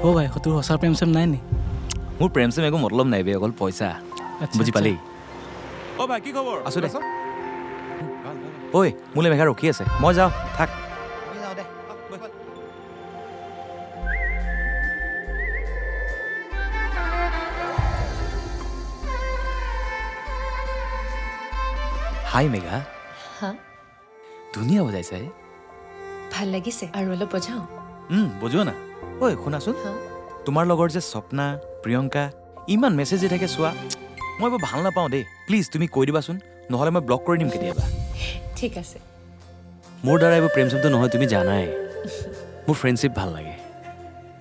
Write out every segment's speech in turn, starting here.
অ' ভাই, তোৰ সঁচা প্ৰেম চেম নাই নি? মোৰ প্ৰেম চেম একো মতলব নাই বে, অকল পইচা। বুজি পালি? অ' ভাই, কি খবৰ? আছো দে। ঐ, মোলৈ মেঘা ৰখি আছে, মই যাওঁ, থাক। হাই মেঘা। হা? ধুনীয়া বজাইছা হে। ভাল লাগিছে? আৰু অলপ বজাওঁ? বজোৱা না। ঐ শুনাচোন। হা? তোমাৰ লগৰ যে স্বপ্না, প্ৰিয়ংকা, ইমান মেছেজ দি থাকে চোৱা, মই বৰ ভাল নাপাওঁ দেই। প্লিজ তুমি কৈ দিবাচোন, নহ'লে মই ব্লক কৰি দিম কেতিয়াবা। ঠিক আছে। মোৰ দ্বাৰা এইবোৰ প্ৰেম চেমটো নহয়, তুমি জানাই মোৰ ফ্ৰেণ্ডশ্বিপ ভাল লাগে।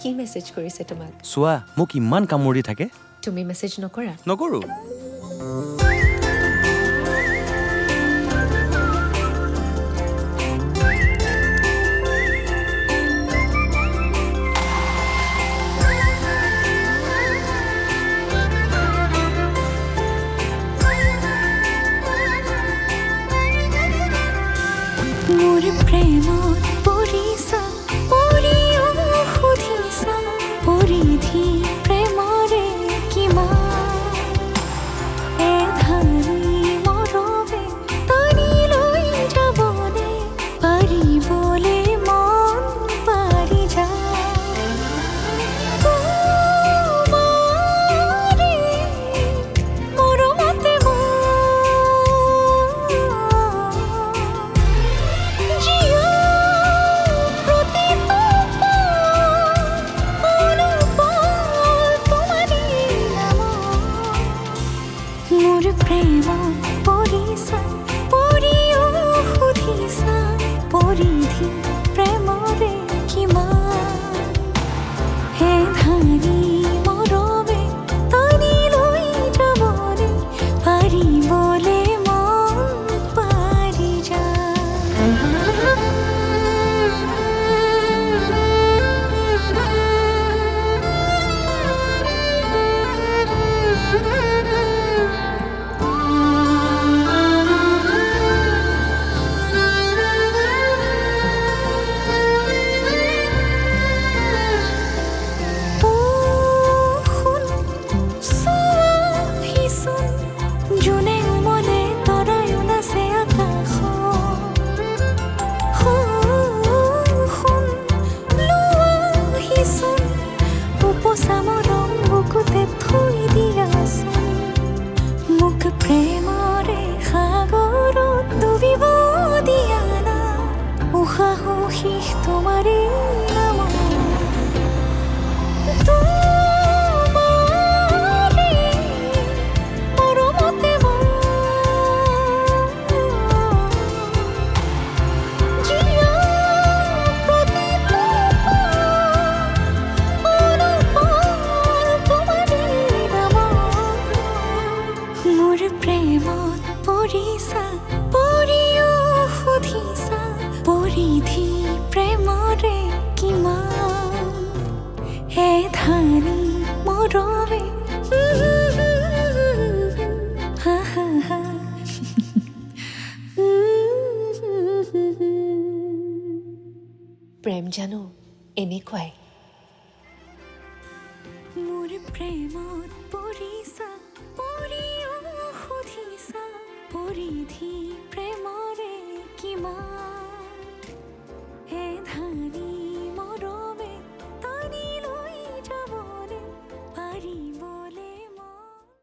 কি মেছেজ কৰিছে তোমাক? চোৱা, মোক ইমান কামোৰ দি থাকে। তুমি মেছেজ নকৰা? নকৰোঁ। মোৰ প্ৰেমত পৰিছা, পৰিও সুধিছা, পৰিধি প্ৰেমৰে কিমান এধাৰি মৰমে টানি লৈ যাবনে পাৰিবলে মন পাৰি যা। তোমাৰে মৰমতে মই জিয়া প্ৰতিটো অনুপল তোমাৰে নামত। মোৰ প্ৰেমত পৰিছা, পৰিও সুধিছা, পৰিধি প্ৰেমৰে কিমান হে ধাৰি মৰমে টানি লৈ যাবনে পাৰিবলে মন পাৰি যা। সোণ চোৱাহিচোন, জোনে উমলে তৰায়ো নাচে আকাশত। সোণ লোৱাহিচোন, উপচা মৰম বুকুতে থৈ দিয়াচোন। মোক প্ৰেমৰে সাগৰত ডুবিব দিয়া না, উশাহো শেষ তোমাৰে নামত। তোমাৰে মৰমতে মই জিয়া প্ৰতিটো অনুপল তোমাৰে নামত। মোৰ প্ৰেমত পৰিছা, পৰিও সুধিছা, পৰিধি প্ৰেমৰে কিমান হে ধানি মৰমে। হা হা হা। প্ৰেম জানো এনেকুৱাই? মোৰ প্ৰেমত পৰিছা, পৰিও সুধিছা, পৰিধি